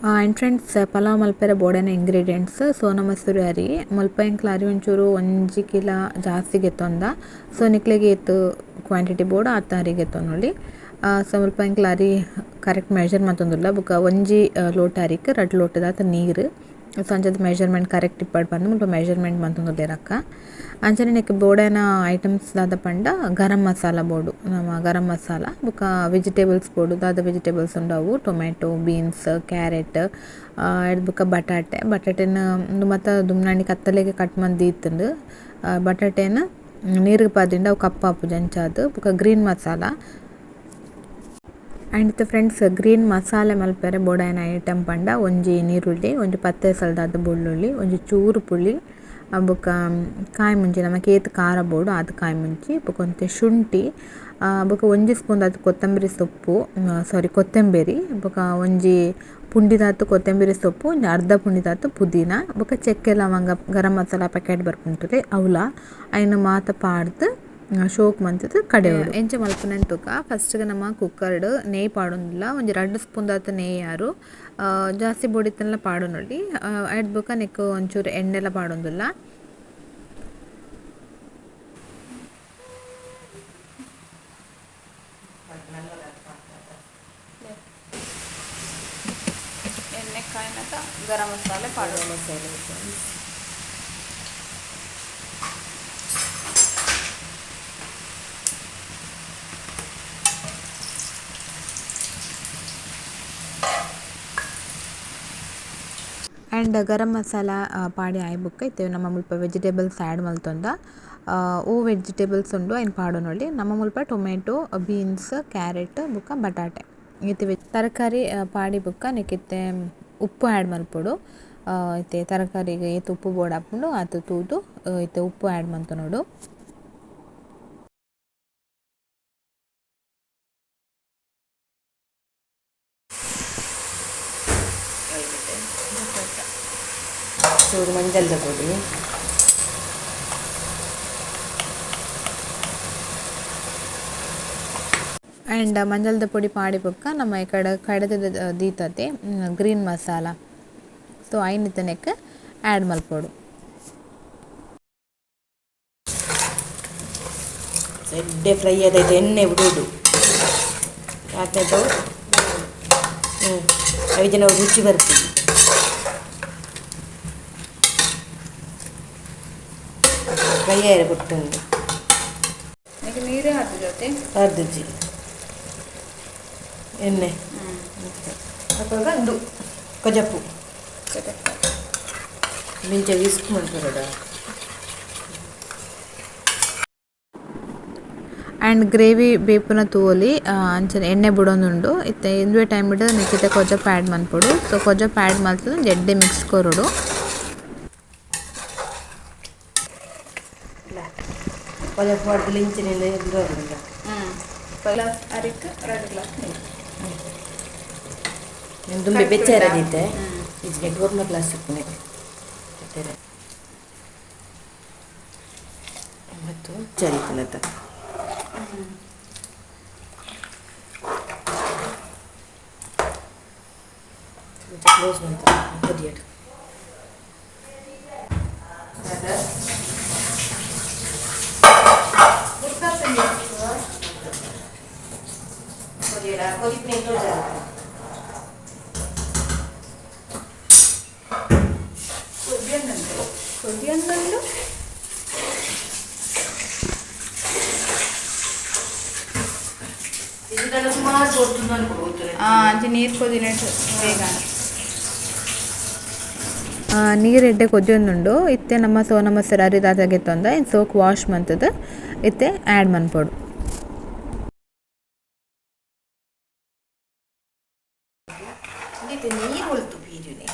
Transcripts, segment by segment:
And friends, pulao ಮಲ್ಪೆರೆ ಬೋಡಾಯಿನ ingredients: Sona Masuri ಅರಿ. ಮುಲ್ಪ ಎಂಕ್ಲ ಅರಿ ಒಂಚೂರು 1 ಕಿಲ ಜಾಸ್ತಿ ಗೆತೊಂದ. ಸೊ ನಿಕ್ಲೆಗ್ ಏತ್ ಕ್ವಾಂಟಿಟಿ ಬೋಡು ಆತ್ ಅರಿ ಗೆತೊನೊಲಿ. ಸೊ ಮುಲ್ಪ ಎಂಕ್ಲ ಅರಿ ಕರೆಕ್ಟ್ ಮೆಜರ್ ಮಂತೊಂದುಲ್ಲ. ಬೊಕ ಒಂಜಿ ಲೋಟ ಅರಿಕ್ 2 ಲೋಟದಾತ್ ನೀರು. ಸೊ ಅಂಚದ ಮೆಜರ್ಮೆಂಟ್ ಕರೆಕ್ಟ್ ಇಪ್ಪಡ್ ಪಂದ್ ಮುಲ್ಪ ಮೆಜರ್ಮೆಂಟ್ ಮಂತೊಂದುಲ್ಲೆರ್ ಅಕ್ಕ. ಅಂಚನೆ ನೆಕ್ ಬೋಡಾಯಿನ ಐಟಮ್ಸ್ ದಾದ ಪಂಡ, ಗರಂ ಮಸಾಲ ಬೋಡು, ನಮ ಗರಂ ಮಸಾಲ ಬೊಕ ವೆಜಿಟೇಬಲ್ಸ್ ಬೋಡು. ದಾದ ವೆಜಿಟೇಬಲ್ಸ್ ಉಂಡು ಅವು: ಟೊಮೆಟೊ, ಬೀನ್ಸ್, ಕ್ಯಾರೆಟ್, ಐರ್ದ್ ಬೊಕ ಬಟಾಟೆ. ಬಟಾಟೆನ್ ಉಂದು ಮಾತ ದುಂಬಾನಿ ಕತ್ತಲೆಗ್ ಕಟ್ ಮಂತ್ ದೀತುಂಡು. ಬಟಾಟೆನ್ ನೀರ್ಗ್ ಪಾಡ್ದಿಂಡ ಅವು ಕಪ್ಪಾಪುಜಿ ಅಂಚಾದ್. ಬೊಕ ಗ್ರೀನ್ ಮಸಾಲ. ಆ್ಯಂಡ್ ಇತ್ತೆ ಫ್ರೆಂಡ್ಸ್, ಗ್ರೀನ್ ಮಸಾಲೆ ಮಲ್ಪೆರೆ ಬೋಡಾಯಿನ ಐಟಮ್ ಪಂಡ, ಒಂಜಿ ನೀರುಳ್ಳಿ, ಒಂಜಿ ಪತ್ತ್ ಎಸಲ್ದಾತ್ ಬೊಳ್ಳುಳ್ಳಿ, ಒಂಜಿ ಚೂರು ಪುಳಿ, ಬೊಕ ಕಾಯಿ ಮುಂಚಿ, ನಮಕ್ ಏತ್ ಖಾರ ಬೋಡು ಆತ್ ಕಾಯಿ ಮುಂಚಿ, ಬೊಕ ಒಂತೆ ಶುಂಠಿ, ಬೊಕ ಒಂಜಿ ಸ್ಪೂನ್ ದಾತ್ ಕೊತ್ತಂಬರಿ ಸೊಪ್ಪು, ಸಾರಿ, ಕೊತ್ತಂಬರಿ, ಬೊಕ ಒಂಜಿ ಪುಂಡಿದಾತ್ ಕೊತ್ತಂಬರಿ ಸೊಪ್ಪು, ಒಂಜಿ ಅರ್ಧ ಪುಂಡಿದಾತ್ ಪುದೀನ, ಬೊಕ ಚಕ್ಕೆ ಲವಂಗ, ಗರಂ ಮಸಾಲ ಪ್ಯಾಕೆಟ್ ಬರ್ಪುಂಡು ಅವ್ಲ, ಐನ್ ಮಾತ ಪಾಡ್ದ್ ಶೋಕ್ ಮಂತುದು ಕಡೆಯೊಡು. ಎಂಚ ಮಲ್ಪುನೆಂದ್ ತೂಕ. ಫಸ್ಟ್ ನಮ ಕುಕ್ಕರ್ಡ್ ನೆಯ್ ಪಾಡೊಂದುಲ್ಲ. ಒಂಜಿ 2 ಸ್ಪೂನ್ ದಾತ್ ನೆಯ್ ಯಾರು, ಜಾಸ್ತಿ ಬೋಡಿತ್ತುಂಡಲ ಪಾಡೊನೊಲಿ. ಐರ್ದ್ ಬೊಕ ನೆಕ್ಕ್ ಒಂಚೂರು ಎಣ್ಣೆಲ ಪಾಡೊಂದುಲ್ಲ. ಎಣ್ಣೆ ಕಾಯಿನಾಗ ಗರಂ ಮಸಾಲೆ ಪಾಡೋದು. ಮಸಾಲೆ. ಆ್ಯಂಡ್ ಗರಂ ಮಸಾಲ ಪಾಡಿ ಆಯಿ ಬೊಕ್ಕ ಇತ್ತೆ ನಮ್ಮ ಮುಲ್ಪ ವೆಜಿಟೇಬಲ್ಸ್ ಆ್ಯಡ್ ಮಲ್ತೊಂದ. ಓ ವೆಜಿಟೇಬಲ್ಸ್ ಉಂಡು ಐನ್ ಪಾಡೊನೊಲಿ. ನಮ್ಮ ಮುಲ್ಪ ಟೊಮೆಟೊ, ಬೀನ್ಸ್, ಕ್ಯಾರೆಟ್ ಬೊಕ ಬಟಾಟೆ. ಇತ್ತೆ ತರಕಾರಿ ಪಾಡಿ ಬೊಕ್ಕ ನೆಕ್ಕಿತ್ತೆ ಉಪ್ಪು ಆ್ಯಡ್ ಮಲ್ಪೊಡು. ಇತ್ತೆ ತರಕಾರಿಗೆ ಏತ್ ಉಪ್ಪು ಬೋಡಾಪುಂಡು ಆತ್ ತೂದು ಇತ್ತೆ ಉಪ್ಪು ಆ್ಯಡ್ ಮಲ್ತೊನೊಡು. ಬಟಾಟೆ. ಚೂರು ಮಂಜಲ್ದ ಪೊಡಿ. ಆ್ಯಂಡ್ ಮಂಜಲ್ದ ಪೊಡಿ ಪಾಡಿ ಬೊಕ್ಕ ನಮ್ಮ ಈ ಕಡೆ ಕಡೆದ ದೀತತೆ ಗ್ರೀನ್ ಮಸಾಲ, ಸೊ ಐನ್ ಇತ್ತೆ ನೆಕ್ ಆ್ಯಡ್ ಮಲ್ಪೊಡು. ಎಡ್ಡೆ ಫ್ರೈ ಆದೈತೆ, ಎಣ್ಣೆ ಬಿಡೋದು ಆತದು. ಐದು ನಾವು ರುಚಿ ಬರ್ತದೆ. ಫ್ರೈ ಆಯ್ರೆ ಕೊಟ್ಟುಂಡು. ಈಗ ನೀರೇ ಹಾಕಿದತೆ? ಅರ್ಧಜಿ ಎಣ್ಣೆ ಅವಾಗ ಒಂದು ಕೊಜಪು ಮಿಂಚ ವಿಸ್ಕ್ ಮಾಡ್ತಾರಡ. ಆ್ಯಂಡ್ ಗ್ರೇವಿ ಬೇಪುನ ತೂವೊಲಿ. ಅಂಚನೆ ಎಣ್ಣೆ ಬುಡೊಂದುಂಡು. ಇತ್ತೆ ಇಂದುವೆ ಟೈಮ್ ಡ್ ನೆಕ್ಕಿತ್ತೆ ಕೊಜಪು ಆ್ಯಡ್ ಮನ್ಪೊಡು. ಸೊ ಕೊಜಪು ಆ್ಯಡ್ ಮಲ್ತುದು ಒಂಜಿ ಎಡ್ಡೆ ಮಿಕ್ಸ್ ಕೊರೊಡು. ಕೊಜಪು ಪಾಡ್ದು ಇಂಚಿನ ಬರೋದಿಲ್ಲ. ಗ್ಲಾಸ್ ಅರಿಕ್ 2 ಗ್ಲಾಸ್ ನೀರು. ದುಂಬೆ ಬೆಚ್ಚ ಇರದಿತ್ತೆ ಇಜ್ಜಿಗೆ ಒರ್ಂಬ ಗ್ಲಾಸ್ ಉಪ್ಪುನೆ 9 ಚರಿಪುನತ. ಕ್ಲೋಸ್ ಮಂತ ಕೊದಿಯಡು. ಕೊದಿಯಡ ಕೊದಿಪ್ಪುನೆ ಕ್ಲೋಸ್ ಆಗುತ್ತೆ. ಕೊದಿಯಂದುಂಡು. ಇದನ್ನ ಸುಮಾರು ಸೊತ್ತು ಅನ್ಕೊಡು. ಅಂಚೆ ನೀರು ಕೊದಿನೆಟ್ ಬೇಗ. ನೀರು ಎಡ್ಡೆ ಕೊದ್ಯೊಂದುಂಡು. ಇತ್ತೆ ನಮ್ಮ ಸೋನ ಮಸೂರಿ ಅರಿ ದಾದ ಗೆತ್ತೊಂದ ಸೋಕ್ ವಾಶ್ ಮಂತುದು ಇತ್ತೆ ಆ್ಯಡ್ ಮನ್ಪೊಡು. ಇಂದೆಟ್ ನೀರು ಒಲ್ತು ಬೀಜುನೆ.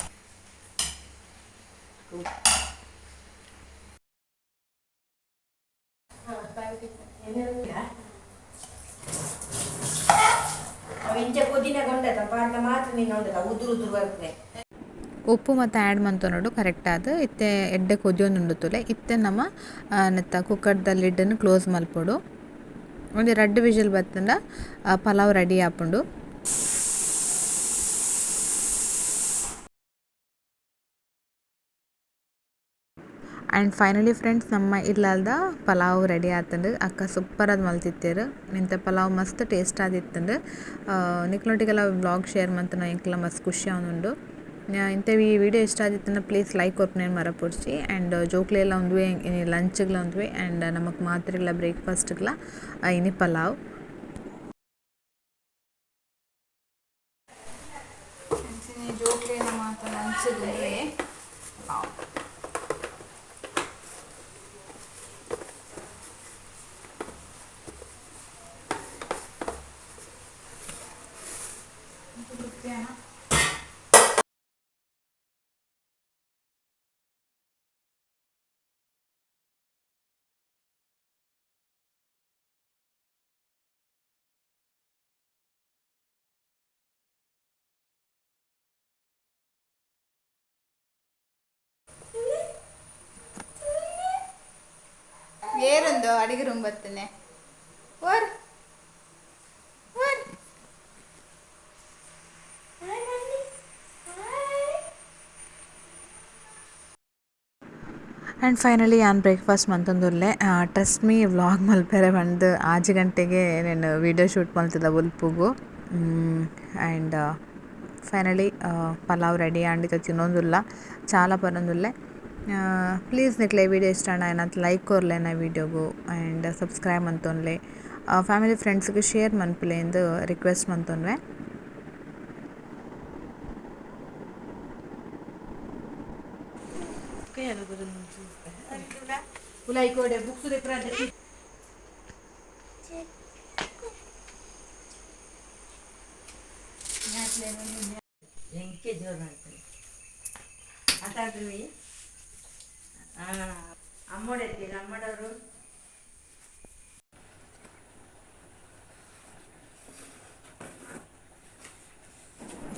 ಅವು ಇಂಚ ಕೊದಿನ ಗೊಂಡತ ಪಾಡ್ನ ಮಾತ್ರ ನೀನು ಉಂಡತ ಉದುರು ಉದುರು ಬರ್ಪೆ. ಉಪ್ಪು ಮತ್ತು ಆ್ಯಡ್ ಮಂತೊನೊಡು ಕರೆಕ್ಟ್ ಆದ್. ಇತ್ತೆ ಎಡ್ಡೆ ಕೊದ್ಯೊಂದುಂಡು ತೂಲೆ. ಇತ್ತೆ ನಮ ನೆತ್ತ ಕುಕ್ಕರ್ದ ಲಿಡ್ನ್ ಕ್ಲೋಸ್ ಮಲ್ಪೊಡು. ಒಂಜಿ ರಡ್ಡ್ ವಿಷಲ್ ಬತ್ತುಂಡ ಪಲಾವ್ ರೆಡಿ ಆಪುಂಡು. ಆ್ಯಂಡ್ ಫೈನಲಿ ಫ್ರೆಂಡ್ಸ್ ನಮ್ಮ ಇಲ್ಲಲ್ದ ಪಲಾವ್ ರೆಡಿ ಆತಂಡು. ಅಕ್ಕ ಸೂಪರ್ ಆದ್ ಮಲ್ತಿತ್ತೇರು. ಇಂತ ಪಲಾವ್ ಮಸ್ತ್ ಟೇಸ್ಟ್ ಆದಿತ್ತಂಡು. ನಿಕ್ಲೊಟ್ಟಿಗೆಲ್ಲ ವ್ಲಾಗ್ ಶೇರ್ ಮಂತನ ಎಂಕ್ಲ ಮಸ್ತ್ ಖುಷಿ ಆವೊಂದುಂಡು. ಇಂತ ಈ ವಿಡಿಯೋ ಇಷ್ಟ ಆದಿತ್ತಂಡ ಪ್ಲೀಸ್ ಲೈಕ್ ಕೊರ್ಪುನೇನ್ ಮರಪೊಡ್ಚಿ. ಆ್ಯಂಡ್ ಜೋಕ್ಲೆಲ್ಲ ಉಂದುವೆ ಇನಿ ಲಂಚ್ಗ್ಲ ಉಂದುವೆ ಆ್ಯಂಡ್ ನಮಕ್ ಮಾತ್ರೆಗ್ಲ ಬ್ರೇಕ್ಫಾಸ್ಟ್ಗ್ಲ ಇನಿ ಪಲಾವ್. ಅಂಚಿನ ಜೋಕ್ಲೆನ ಮಾತ ಲಂಚ್ಗ್ ಪಲಾವ್. ಏರೊಂದು ಅಡಿಗೆ ರೂಮ್ ಬರ್ತೇನೆ ಓರ್ ಓರ್. ಆ್ಯಂಡ್ ಫೈನಲಿ ಯಾನ್ ಬ್ರೇಕ್ಫಾಸ್ಟ್ ಮಂತೊಂದುಲ್ಲೆ. ಟ್ರಸ್ಟ್ ಮೀ ವ್ಲಾಗ್ ಮಲ್ಪೆರೆ ಪಂದ್ 6 ಗಂಟೆಗೆ ನಾನು ವೀಡಿಯೋ ಶೂಟ್ ಮಲ್ತಿದ್ದ ಬೊಲ್ಪುಗು. ಆ್ಯಂಡ್ ಫೈನಲಿ ಪಲಾವ್ ರೆಡಿ ಆಂಡ್ ಇತ್ತೆ ತಿನ್ನೊಂದುಲ್ಲ, ಚಾಲ ಪರೊಂದುಲ್ಲೆ. ಪ್ಲೀಸ್ ನಿಕ್ಲೆ ವೀಡಿಯೋ ಇಷ್ಟ ಆಂಡ ಏನಾತ್ ಲೈಕ್ ಕೊರ್ಲೆ ನ ವೀಡಿಯೋಗು ಆ್ಯಂಡ್ ಸಬ್ಸ್ಕ್ರೈಬ್ ಮಂತೊನ್ಲೆ, ಫ್ಯಾಮಿಲಿ ಫ್ರೆಂಡ್ಸ್ಗೆ ಶೇರ್ ಮನ್ಪುಲೆ ಇಂದು ರಿಕ್ವೆಸ್ಟ್ ಮಂತೊನ್ವೆ. ಎಂಕೆ ಜೋರು ಮಾಡ್ತಾರೆ ಅದಾದ್ರೂ ಅಮ್ಮೋಡೆತ್ತೀರ ಅಮ್ಮಡವರು.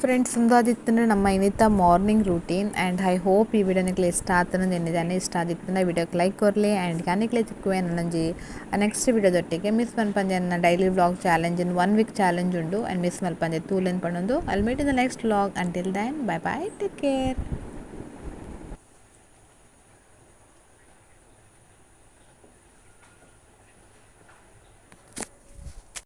ಫ್ರೆಂಡ್ಸ್ ಉಂದಾದಿತ್ತಂದ್ರೆ ನಮ್ಮ ಇನ್ನಿತ morning routine. And I hope ಈ ವಿಡಿಯೋ ನಿಕ್ಲೆ ಇಷ್ಟ ಆತನ ಎನ್ನಿದ್ದಾನೆ. ಇಷ್ಟ ಆದಿತ್ತಂದ್ರೆ ವಿಡಿಯೋಕ್ಕೆ ಲೈಕ್ ಕೊರ್ಲಿ. ಆ್ಯಂಡ್ ಯಾನಿಕ್ಲೆ ತಿಕ್ಕುವೆ ನನ್ನಂಜಿ ನೆಕ್ಸ್ಟ್ ವಿಡಿಯೋದೊಟ್ಟಿಗೆ. ಮಿಸ್ ಮನ್ಪಂದೆ ನನ್ನ daily vlog challenge in 1 week challenge ಉಂಡು. ಆ್ಯಂಡ್ ಮಿಸ್ ಮಲ್ಪಂದೆ ತೂಲೆನ್ ಪಣೊಂದು I'll meet in the next vlog. Until then bye bye, take care.